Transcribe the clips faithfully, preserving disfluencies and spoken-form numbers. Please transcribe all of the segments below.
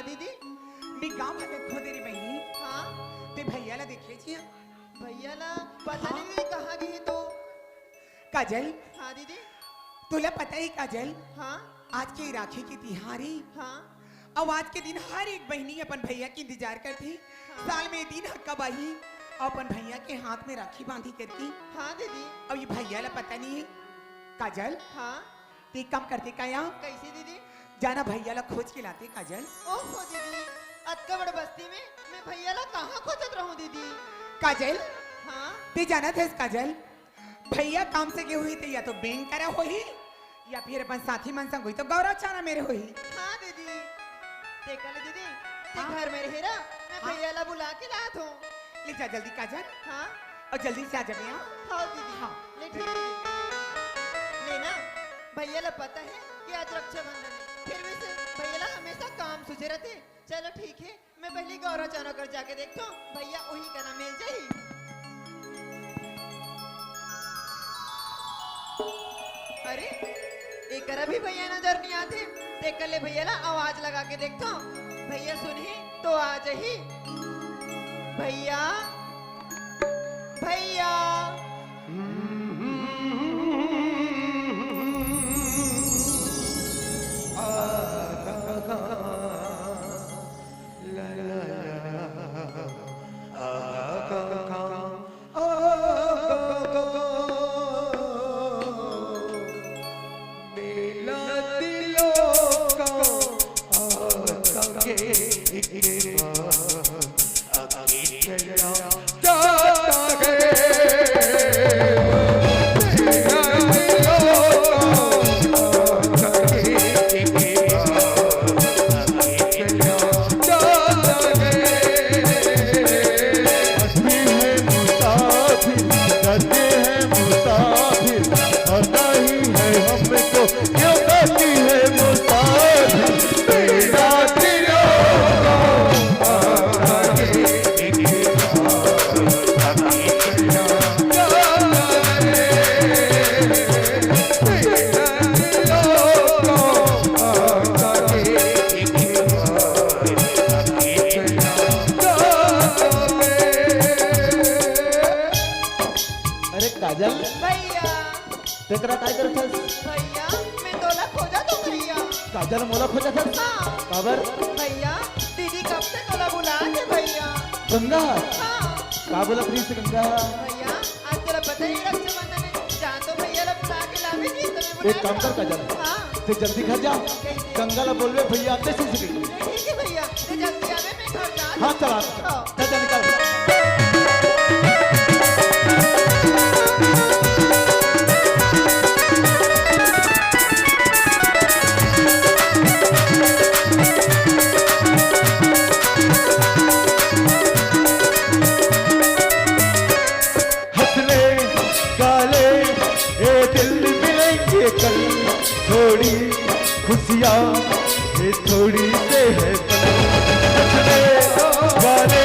दीदी। मैं गांव भर में खोदे रे बहिनी। हाँ। ते भैया ला देखे जिया। भैया ला पता हाँ। नहीं कहाँ गए तो। काजल। हाँ दीदी। तोला पता है काजल? हाँ। आज के राखी के तिहार हे। हाँ। अउ आज के दिन हर एक बहिनी अपन भैया के इंतजार करथे। हाँ। साल में दिन ह कब आही, अपन भैया के हाथ में राखी बांधी करके। हाँ दीदी। अउ ये भैया ला पता नहीं है। काजल। हाँ। ते एक काम करते का या? कैसे दीदी? जाना भैया ला खोज के लाते काजल। ओहो दीदी, अतका बड़ बस्ती में मैं भैया ला कहाँ खोजत रहूं दीदी? काजल। हाँ। ते जानत हस काजल, भैया काम से गए होही ते या तो बैंक करा होही या फिर अपन साथी मन संग होही तो गौरव चाना मेरे होही। हाँ दीदी। ते कले दीदी, ते हाँ। घर में रहे रहा, मैं हाँ। भैया ला बुला के लात हूँ। ले जा जल्दी काजल। हाँ। अउ जल्दी से आ जाबे, हाँ? हाँ दीदी। हाँ। ले ठीक है दीदी। लेना, भैया ला पता है कि आज रक्षाबंधन है, फिर भी से भैया ला हमेशा काम सूझे रहते। चलो ठीक है, मैं पहली गौरव चाना कर जाके देखता हूँ, भैया वही करा मिल जाही। अरे, एकरा भी भैया नजर नहीं आते। देख ले भैया ला आवाज लगा के देखता हूँ, भैया सुनही तो आ जाही। भैया, भैया। अरे काजल, भैया। तेकरा काय करत हस? भैया, मैं तोला खोजत हूँ भैया। काजल मोला खोजत हस? हाँ। काबर? भैया, दीदी कब से तोला बुलात हे भैया। गंगा? हाँ। का बोलत रहिस गंगा? भैया, आज तोला पता ही रक्षाबंधन है, जा तो भैया ला बुला के लावे जी, तो मैं एक काम कर काजल, हाँ। ते जल्दी घर जा, कैसे? गंगा ला बोलबे भैया आते से। ठीक है भैया, ते जल्दी आवे, मैं घर जा। हाँ, चला। हाँ। चल, चल, निकल। हंस ले, गा ले, ए दिल मिलेंगे कल। थोड़ी खुशियाँ, ये थोड़ी से है पल। हंस ले, गा ले,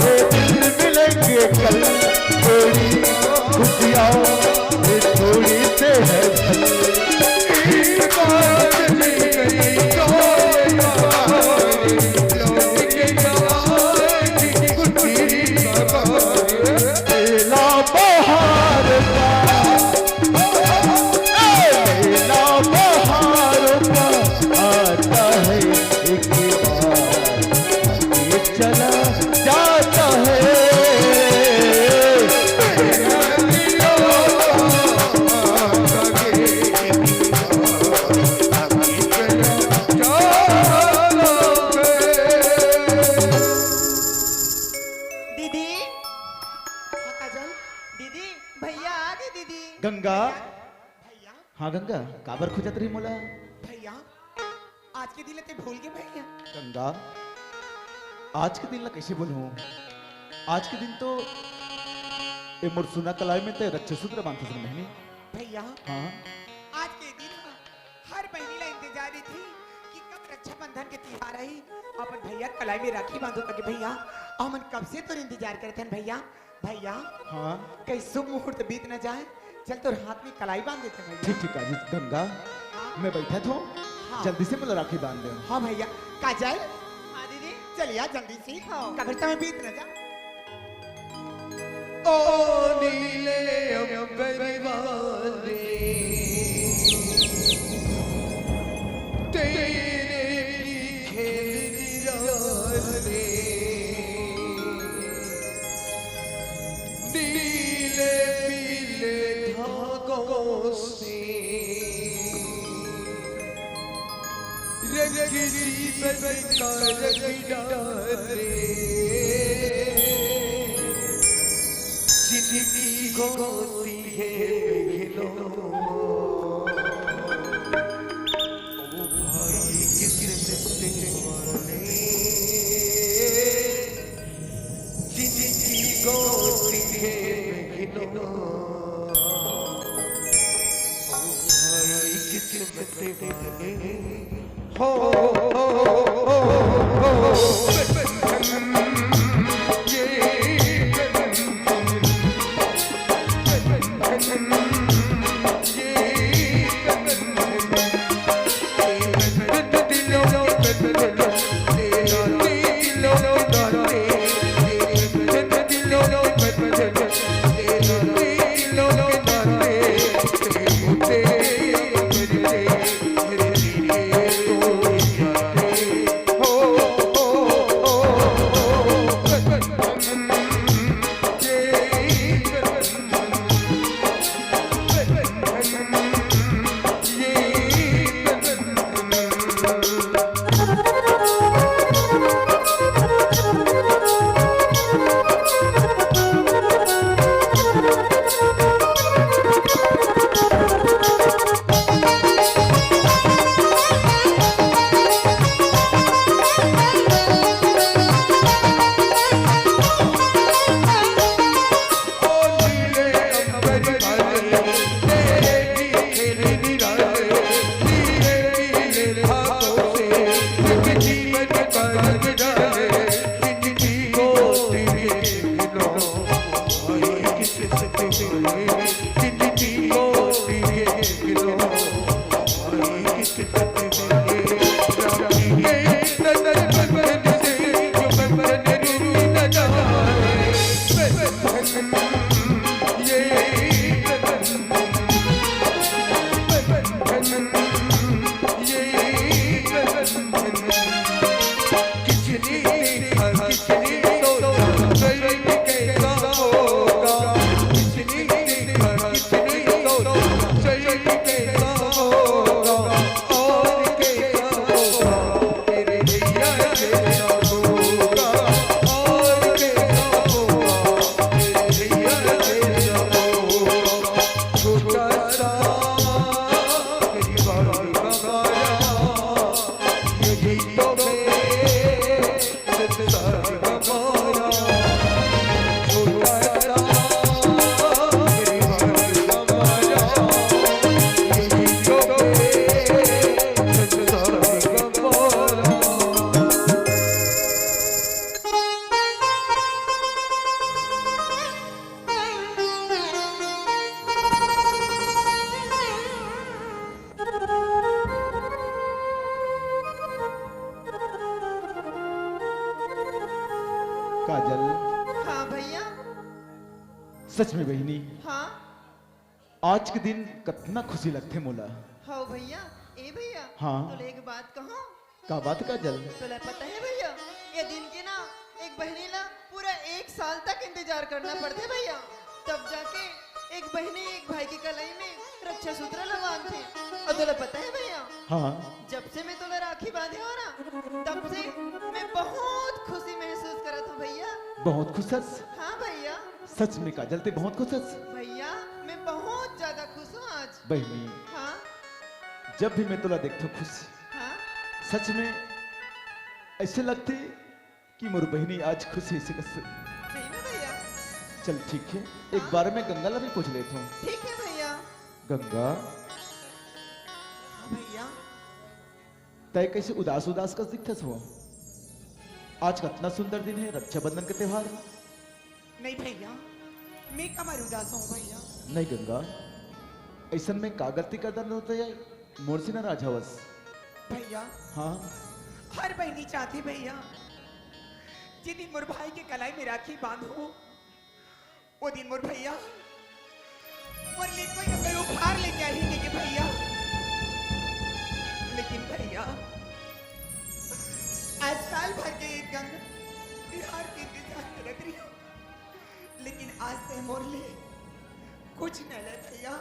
ये दिल मिलेंगे कल। थोड़ी खुशियाँ, ये थोड़ी से है पल। एक बार मिल गई तो ये बात, लौट के ना आएगी कुछ भी। मेला बहार का, ए, मेला बहार का आता है एक बार, ये चला जाता है। दीदी। हाँ, काजल। दीदी, भैया आ गए दीदी। गंगा। भैया। हाँ गंगा, काबर खोजत रही मोला? भैया, आज के दिन ला ते भूल गे भैया। गंगा, आज के दिन ला कैसे भूलहूँ? आज के दिन तो ए मोर सुना कलाई में ते रक्षा सूत्र बांधत रहे नहीं। भैया। हाँ। आज के दिन हाँ, हर बहिनी ला इंतजार रहिथे कि कब रक्षाबंधन के तिहार आही, अपन भैया कलाई में राखी बांधो करके। भैया, हमन कब से तोर इंतजार करत हन भैया। भैया, हाँ। कहीं शुभ मुहूर्त बीत न जाए, चल तोर हाथ में कलाई बांध देते हैं भैया। ठीक, ठीक, काजल, गंगा, हाँ। मैं बैठा था, हाँ। जल्दी से मोला राखी बांध दे। हाँ भैया, काजल, चलिया जल्दी से। हाँ। कब्र में बीत न जा। ओ नीले अंबर वाले, तेरे खेल निराले, नीले पीले धागों से रंग जीवन का रंग डाले, जिनकी होती है बहनों, वो भाई किस्मत वाले, जिनकी होती है बहनों, वो भाई किस्मत वाले। हो, हो, हो, हो, हो, ये काजल। हाँ भैया। सच में बहिनी। हाँ। आज के दिन कतना खुशी लगथे मोला। हव भैया। ए भैया। हाँ। तोला एक बात कहूँ। का बात काजल? तोला पता है भैया, ये दिन के ना एक बहिनी ला पूरा एक साल तक इंतजार करना पड़थे भैया, तब जाके एक बहिनी एक भाई के कलाई में रक्षा सूत्र ला बांधथे। अउ तोला पता है भैया, हाँ। जब से मैं तोला राखी बांधे हव ना, तब से मैं बहुत खुशी महसूस करत हूँ भैया। बहुत खुश हस? हाँ भैया। सच में काजल, ते बहुत खुश हस? भैया, मैं बहुत ज्यादा खुश हूँ आज। बहिनी, हाँ? जब भी मैं तोला देखथों खुश, हाँ? सच में ऐसे लगथे कि मोर बहिनी आज खुश हे से कस। सही में भैया? चल ठीक है, एक हाँ? बार मैं गंगा ला भी पूछ लेथों। ठीक है भैया। गंगा। हाँ भैया। तय कैसे उदास उदास कस दिखथस वो? आज कतना सुंदर दिन है, रक्षाबंधन के त्योहार। नहीं भैया, मैं कमर उदास हूँ भैया। नहीं गंगा, ऐसन में का गलती कर डालो तो ये मोर से नाराज हवस। भैया। हाँ। हर बहिनी चाहती भैया जे दिन मोर भाई के कलाई में राखी बांधहूं, वो दिन मोर भैया मोर लिए कोई ना कोई उपहार लेके आही कहिके भैया। लेकिन भैया, आज साल भर के एक गंगा तिहार के इंतजार करत रहिहूं, लेकिन आज तैं मोर लिए कुछ नइ लाए भैया।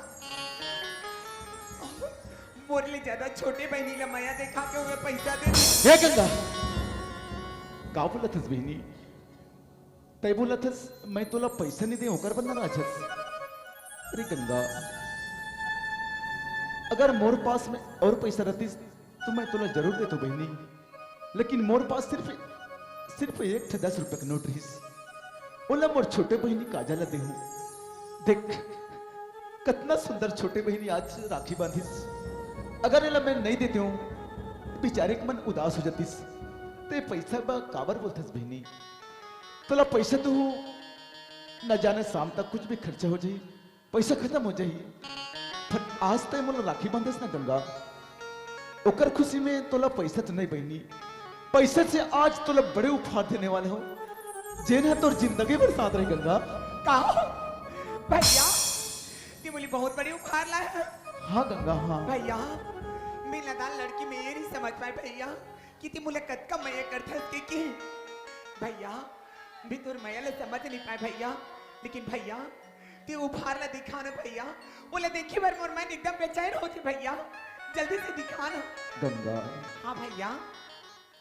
मोर ले ज्यादा छोटे बहिनी ला मया देखा के ओला पैसा दे दे। हे गंगा, का बोलत हस बहिनी? तैं बोलत हस, मैं तोला पैसा नइ देंव, ओकर बर नाराज हस? अरे गंगा, अगर मोर पास में अउ पैसा रहतिस, त मैं तोला जरूर देतेंव बहिनी, लेकिन मोर पास सिर्फ, सिर्फ एक ठे दस रुपया के नोट रहिस, ओला मोर छोटे बहिनी काजल ला देहूं। देख, कतना सुंदर छोटे बहिनी आज राखी बांधिस। अगर एला मैं नइ देतेंव, बिचारी के मन उदास हो जातिस। तैं पैसा बर काबर बोलथस बहिनी? तोला पैसा देहूं, न जाने शाम तक कुछ भी खर्चा हो जाही, पैसा खतम हो जाही। पर आज तैं मोला राखी बांधस ना गंगा, ओकर खुशी में तोला पैसा तो नइ बहिनी, पैसा से आज तोला बड़े उपहार देने वाला हंव, जेन ह तोर जिंदगी भर साथ रही गंगा। का भैया, तैं मोला बहुत बड़े उपहार लाए हस। हां गंगा, हां। भैया, मैं नदान लड़की में ये नइ समझ पाएंव भैया कि तैं मोला कतका मया करथस कहिके। भैया, मैं तोर मया ला समझ नइ पाएंव भैया, लेकिन भैया, तैं उपहार ला दिखा ना भैया, ओला देखे बर मोर मन एकदम बेचैन होथे भैया, जल्दी से दिखा ना। गंगा। हां भैया।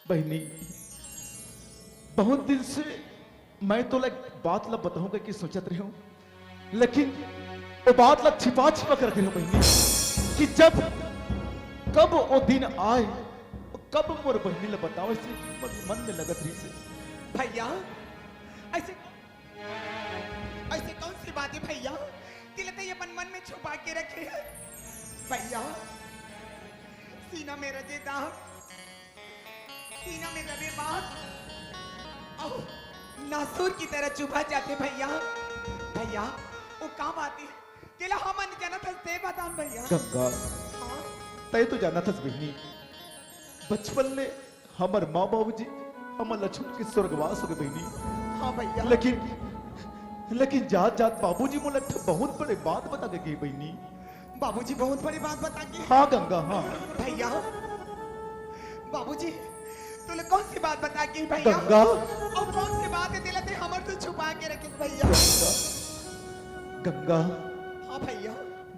बहिनी, बहुत दिन से मैं तोला एक बात ला बताहूं कहिके सोचत रहेंव, लेकिन वो बात ला छिपा छिपा के रखे रहेंव बहिनी, कि जब, कब वो दिन आए, कब मोर बहिनी ला बतावंव, अइसे मन, मन में लगत रहिस हे। भैया, अइसे, अइसे कौन सी बात हे भैया, तैं ला तैं अपन मन में छुपा के रखे हस? भैया, सीना में रजे दाग, सीना में दबे बात, अउ नासूर की तरह चुभा जाथे भैया। भैया, वो का बात हे, तेला हमन जानत हस, तैं बता ना भैया। गंगा, हां? तैं तो जानत हस बहिनी, बचपन ले हमर मां बाबूजी हमन ला छोड़ के स्वर्गवास हो गे बहिनी। हां भैया। लेकिन, लेकिन जात जात बाबूजी मोला एक ठो बहुत बड़े बात बता के गे बहिनी। बाबूजी बहुत बड़े बात बता के? हां गंगा, हां। भैया, बाबूजी तोला कौन सी बात बता के भैया? गंगा। अउ कौन सी बात हे तेला तैं हमर से छुपा के रखे भैया? गंगा। गंगा। हां भैया।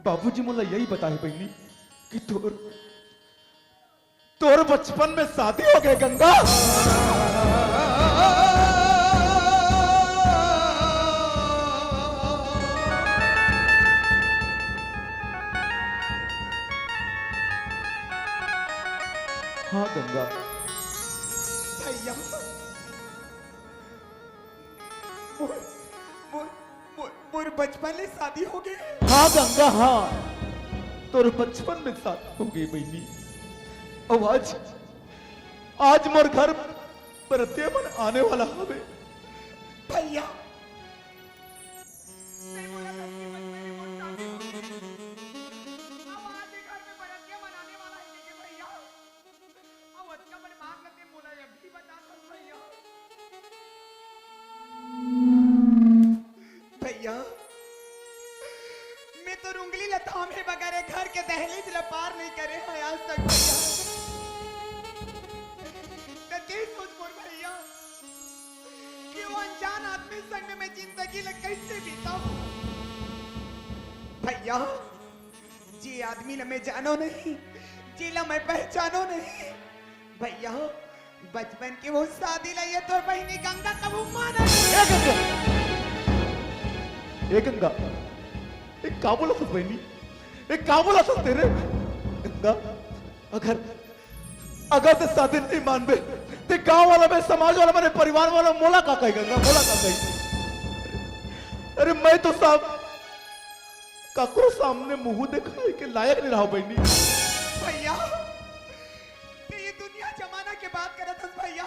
बाबूजी मोला यही बताए बहिनी कि तोर तोर बचपन में शादी हो गे गंगा। हां गंगा। भैया, मोर, मोर, मोर, मोर बचपन ले शादी हो गे। हां गंगा, हां, तोर बचपन में शादी हो गे बहिनी। अउ आज, आज मोर घर बरतिया मन आने वाला हवे। भैया, तैं मोला धरती बचपन में मोर शादी हो गे। अब आज ये घर में बरतिया मन आने वाला हे कहिके भैया। अउ अतका बड़े बात ल तैं मोला अभी बताथस भैया। भैया, मैं तोर उंगली ल थामे बगैर ए घर के दहलीज ल पार नइ करे हंव आज तक भैया। त तैं सोच मोर भैया कि वो अनजान आदमी संग में मैं जिंदगी ल कइसे बिताहूं। भैया, जे आदमी ला मैं जानों नहीं, जेला मैं पहचानों नहीं, भैया, बचपन के वो शादी ला ये तोर बहिनी गंगा कभू माना नहीं। ए गंगा, ए गंगा, ए का बोलत हस बहिनी? ए का बोलत हस तें रे? गंगा, अगर, अगर तैं शादी नइ मानबे, त गांव वाला मन, समाज वाला मन, परिवार वाला मोला का कही गंगा, मोला का कही? अरे मैं तो साहब काकरो सामने मुंह देखाए के लायक नइ रहंव बहिनी। भैया, तैं ये दुनिया जमाना के बात करत हस भैया,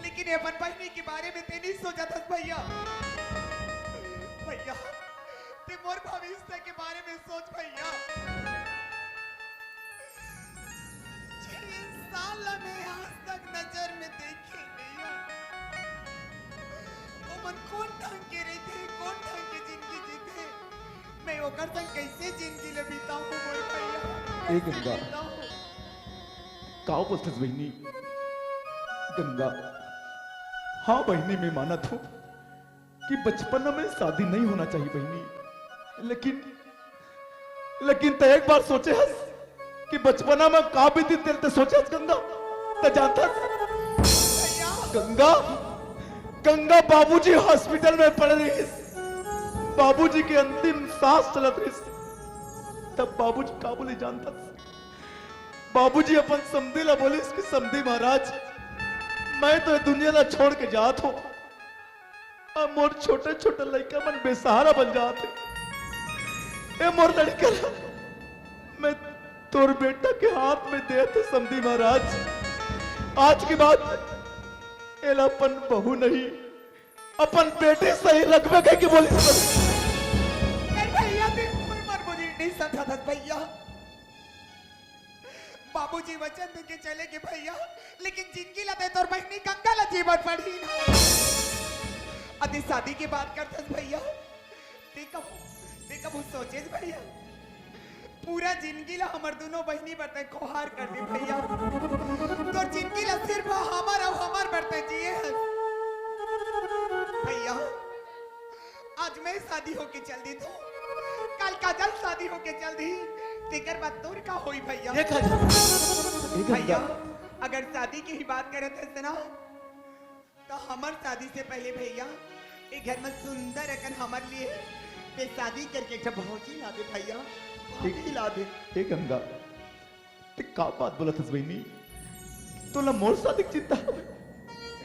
लेकिन ये अपन बहिनी के बारे में तैं नइ सोचत हस भैया। भैया, तैं मोर भविष्य के बारे में सोच भैया। जिस इंसान ला मैं आज तक नजर में देखे नइ हंव, ओकर संग कैसे जिंदगी ले बिताहूं मोर भैया? ए गंगा। का बोलथस बहिनी? गंगा, हाँ बहिनी, मैं मानत हूँ कि बचपना में शादी नहीं होना चाहिए बहिनी, लेकिन, लेकिन तैं एक बार सोचे हस कि बचपना में का बीती, तेल ते सोचे हस गंगा? तैं जानथस? गंगा, गंगा, बाबूजी hospital में पड़े रहिस, बाबूजी के अंतिम सांस चलत रहिस, तब बाबूजी का बोले जानथस? बाबूजी अपन समधी ला बोलिस कि समधी महाराज, मैं तो ये दुनिया ला छोड़ के जात हूँ, अब मोर छोटे छोटे लइका मन बेसहारा बन जात हे। ए मोर लड़का ला मैं तोर बेटा के हाथ में देत हूँ समधी महाराज, आज के बाद एला अपन बहू नहीं, अपन बेटी सही रखबे कहिके बोलिस। नहीं भैया, बिल्कुल मत बोली, नहीं समझा था भैया। बाबूजी वचन दे के चले गे भैया, लेकिन जिंदगी ला ते तोर बहिनी गंगा ला जीवन पड़ही ना। अदे शादी के बात करथस भैया, ते कबू, ते कबू सोचेस भैया, पूरा जिंदगी ला हमर दोनों बहिनी बर ते खोहार कर दे भैया। तोर जिंदगी ला सिर्फ हमर अउ हमर बर ते जिए हस भैया। आज मैं शादी होके चल दी तो कल काजल शादी होके चल दी, तेकर बाद तोर का होई भैया? ये काजल, ये गंगा। भैया, अगर शादी की ही बात करत हस ना, तो हमर शादी से पहले भैया, ए घर में सुंदर अकन हमर लिए ते शादी करके एक ठो भौजी ला दे भैया, ठीक। भौजी ला दे। ए गंगा, ते का बात बोलत हस बहिनी? तोला मोर शादी के चिंता हवे?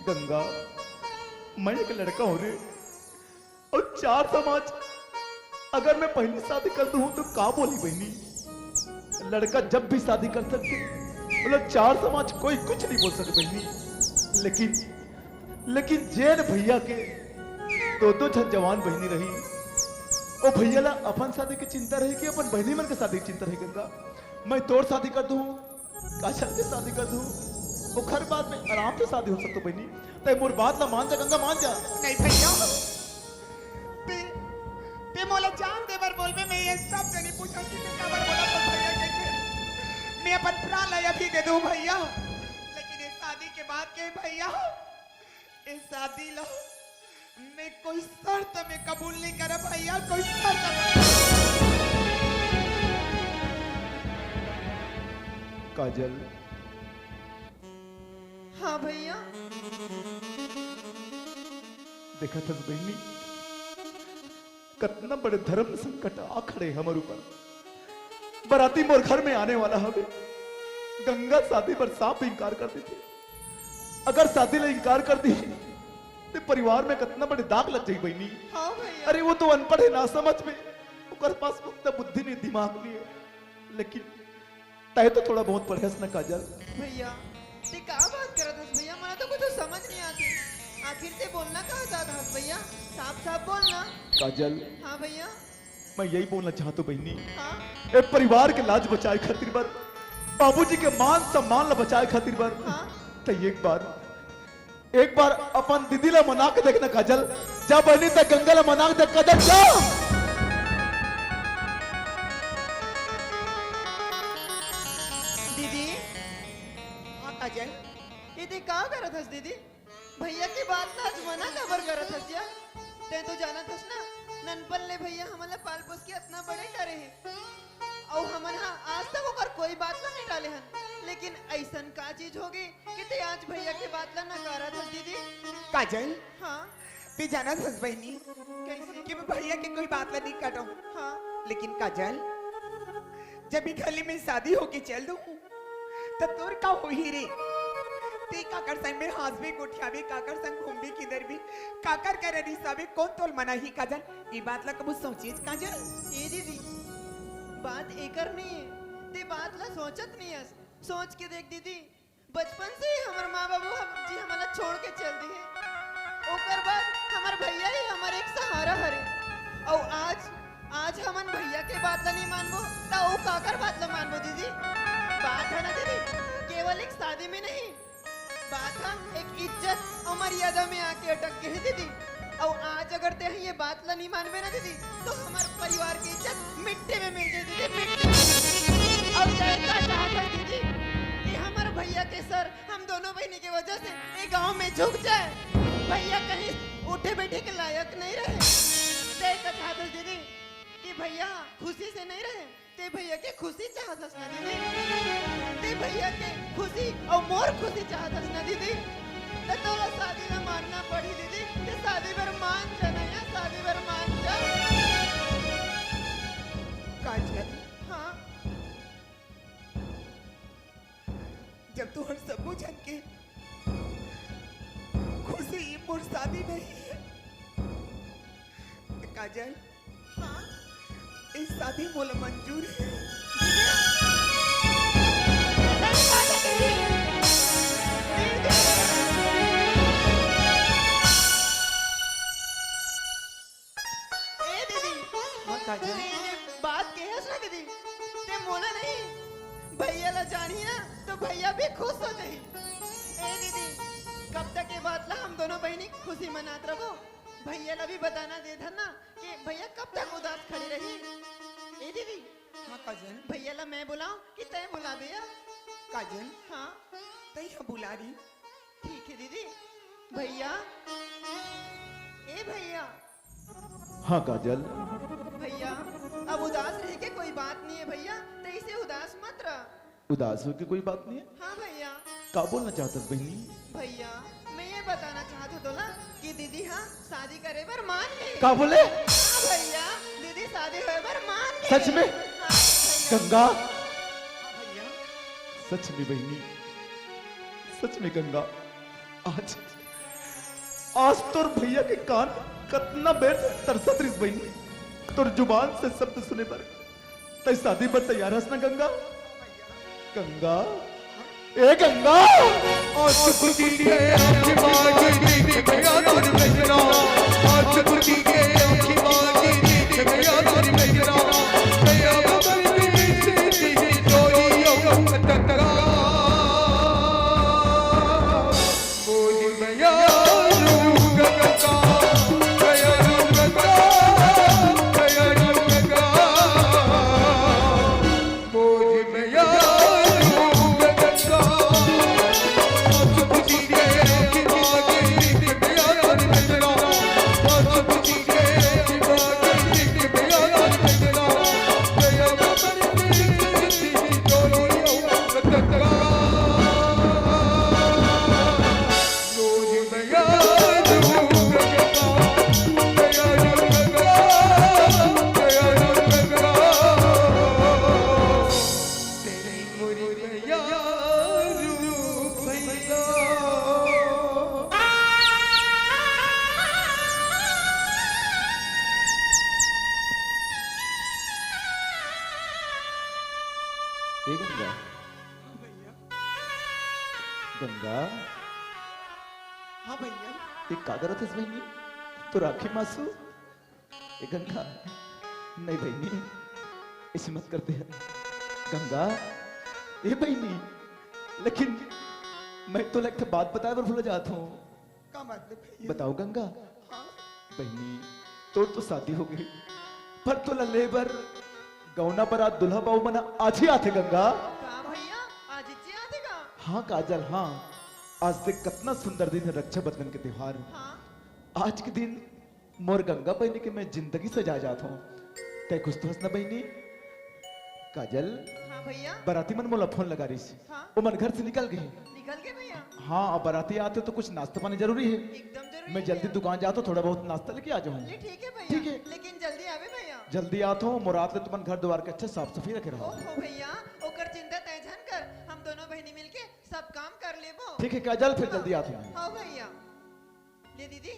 गंगा, मैं एक लड़का हूँ रे, अउ चार समाज, अगर मैं पहली शादी कर दूँ तो का बोली बहिनी? लड़का जब भी शादी कर सकथे, मतलब चार समाज कोई कुछ नहीं बोल सके बहिनी। लेकिन, लेकिन जेन भैया के दो दो झन जवान बहिनी रही, ओ भैया ला अपन शादी के चिंता रही कि अपन बहिनी मन के शादी के चिंता रही गंगा? मैं तोर शादी कर दूँ, काजल के शादी कर दूँ, ओखर बाद में आराम से शादी हो सकतो बहिनी। तैं मोर बात ला मान जा गंगा, मान जा। नहीं भैया, ते, ते मोला जान दे बर बोलबे, मैं ये सब जनी पूछा कि ते काबर बोला तो भैया के, के मैं अपन प्राण ला अभी दे दूँ भैया, लेकिन ये शादी के बाद के भैया, ये शादी ला मैं कोई शर्त में कबूल नहीं करा भैया, कोई शर्त में। काजल। हाँ भैया। देखत हस बहिनी, कतना बड़े धर्म संकट आ खड़े हमर ऊपर। बराती मोर घर में आने वाला हवे, गंगा शादी बर साफ इनकार कर देथे। अगर शादी ला इनकार कर दी, ते परिवार में कतना बड़े दाग लग जाही बहिनी। हाँ भैया। अरे वो तो अनपढ़ हे ना समझ में, ओकर पास उतना बुद्धि नहीं, दिमाग नहीं है, लेकिन तैं तो थोड़ा बहुत पढ़े हस ना काजल। भैया, ते का बात करत हस भैया? मला तो कुछ समझ नहीं आती। आखिर ते बोलना का चाहत हस भैया? साफ साफ बोलना। काजल। हाँ भैया। मैं यही बोलना चाहत हूँ बहिनी। हाँ। ए परिवार के लाज बचाए खातिर बर, बाबूजी के मान सम्मान ला बचाए खातिर बर, हाँ। ते एक बार, एक बार अपन दीदी ला मना के देखना काजल। जा बहिनी, ते गंगा ला मना के देख काजल, जा। दीदी। हाँ काजल। दीदी का करत हस दीदी? भैया के बात ला आज मना काबर करत हस या? ते तो जानत हस ना, ननपन ले भैया हमन ला पाल पोस के अतना बड़े करे हे। अउ हमन हा आज तक ओकर कोई बात ला नहीं टाले हन। लेकिन अइसन का चीज होगे कि ते आज भैया के बात ला नकारत हस दीदी? काजल, हाँ। ते जानत हस बहिनी कैसे? कि मैं भैया के कोई बात ला नहीं काटो। हाँ। लेकिन काजल, जब ई घर ले मैं शादी होके चल दूँ, त तोर का होही रे? ते काकर संग में हाँसबे, गोठियाबे, काकर संग घूमबे, किधर भी, काकर करा रिसाबे, कोन तोल मनाही काजल? ई बात ला कबू सोचेस काजल? ए दीदी, बात एकर नहीं है, ते बात ला सोचत नहीं हस। सोच के देख दीदी, बचपन से ही हमर माँ बाबू हम, जी हमन ला छोड़ के चल दिए। ओकर बाद हमर भैया ही हमर एक सहारा हरे। अउ आज, आज हमन भैया के बात ला नहीं मानबो, त ओ काकर बात ला मानबो दीदी? बात है ना दीदी, केवल एक शादी में नहीं, बात है एक इज्जत अउ मर्यादा में आके अटक गए है दीदी। अउ आज अगर तें ये बात ला नहीं मानबे ना दीदी, तो हमर परिवार के इज्जत मिट्टी में मिल जाए दीदी, मिट्टी में। अउ तें का चाहत हस दीदी कि हमर भैया के सर हम दोनों बहिनी के वजह से ये गांव में झुक जाए? भैया कहीं उठे बैठे के लायक नहीं रहे। तें का चाहत हस दीदी कि भैया खुशी से नहीं रहे? तें भैया के खुशी चाहत हस ना दीदी? तें भैया के खुशी अउ मोर खुशी चाहत हस ना दीदी? त तोला शादी ला मानना पड़ही दीदी। तें शादी बर मान जा ना यार, शादी बर मान जा। काजल, हाँ। जब तुहर सबो झन के खुशी मोर शादी नहीं है, त काजल, हाँ? ये शादी मोला मंजूर है। ए दीदी, हाँ, काजल। तें ये बात कहे हस ना दीदी, तें मोला नहीं, भैया ला जानही ना, तो भैया भी खुश हो जाही। ए दीदी, कब तक ये बात ला हम दोनों बहिनी खुशी मनात रहो? भैया ला भी बता ना देथन ना कि भैया कब तक उदास खड़े रही। ए दीदी, हाँ, काजल। भैया ला मैं बुलाऊं कि तें बुलाबे या? काजल, हाँ। तें ही बुला रही। ठीक है दीदी। भैया, ए भैया। हाँ काजल। भैया, अब उदास रहे के कोई बात नहीं है भैया, तें ऐसे उदास मत रह। उदास होय के कोई बात नहीं है। हाँ भैया। का बोलना चाहत हस बहिनी? भैया, मैं ये बताना चाहत हूँ तोला कि दीदी हाँ शादी करे बर मान गई। का बोले? हाँ भैया, दीदी शादी होय बर मान गई। सच में? हाँ भैया। गंगा। हाँ भैया। सच में बहिनी, सच में गंगा, आज, आज तोर भैया के कान कतना बेर से तरसत रिस बहिनी, तोर जुबान से शब्द सुने बर। तें शादी बर तैयार हस ना गंगा? गंगा, ए गंगा। आज खुशी के आशीर्वाद दीदी भैया तोर बहिना, आज खुशी के आशीर्वाद दीदी भैया तोर बहिना, भैया बगल में से दीदी डोली ओ गंगा। ए गंगा। हाँ भैया। गंगा। हाँ भैया। ये का करत हस बहिनी? तोर आँखी म आंसू? ए गंगा, नहीं बहिनी, ऐसे मत करते हैं। गंगा, ए बहिनी, लेकिन मैं तोला एक ठो बात बताए बर भूला जात हूँ। का बात है भैया? बताओ गंगा। हाँ। बहिनी, तोर तो शादी हो गई, पर तोला ले बर गौना बरात दूल्हा बाबू मन आज ही आथे गंगा। का भैया, आज ही आथे का? हाँ काजल, हाँ। आज देख कतना सुंदर दिन है रक्षाबंधन के त्योहार। हाँ। आज के दिन मोर गंगा बहिनी के मैं जिंदगी सजा जात हूँ। तै खुश तो हस ना बहिनी? काजल, हाँ भैया। बराती मन मोला फोन लगा रहिस। हाँ। ओमन घर से निकल गे। निकल गे भैया? हाँ, अब बराती आथे तो कुछ नाश्ता पानी जरूरी है। एकदम जरूरी मैं है जल्दी भैया। दुकान जात हूँ, थोड़ा बहुत नाश्ता लेके आ जाऊँ। ले ठीक है भैया। ठीक है। लेकिन जल्दी आबे भैया। जल्दी आत हूँ, मुराद ले तुमन घर दुआर के अच्छा साफ सफाई रखे रहो। ओहो भैया, ओकर चिंता तै झन कर, हम दोनों बहिनी मिलके सब काम कर लेबो। ठीक है काजल, फिर हाँ। जल्दी आत हूँ मैं। हाँ भैया। ले दीदी,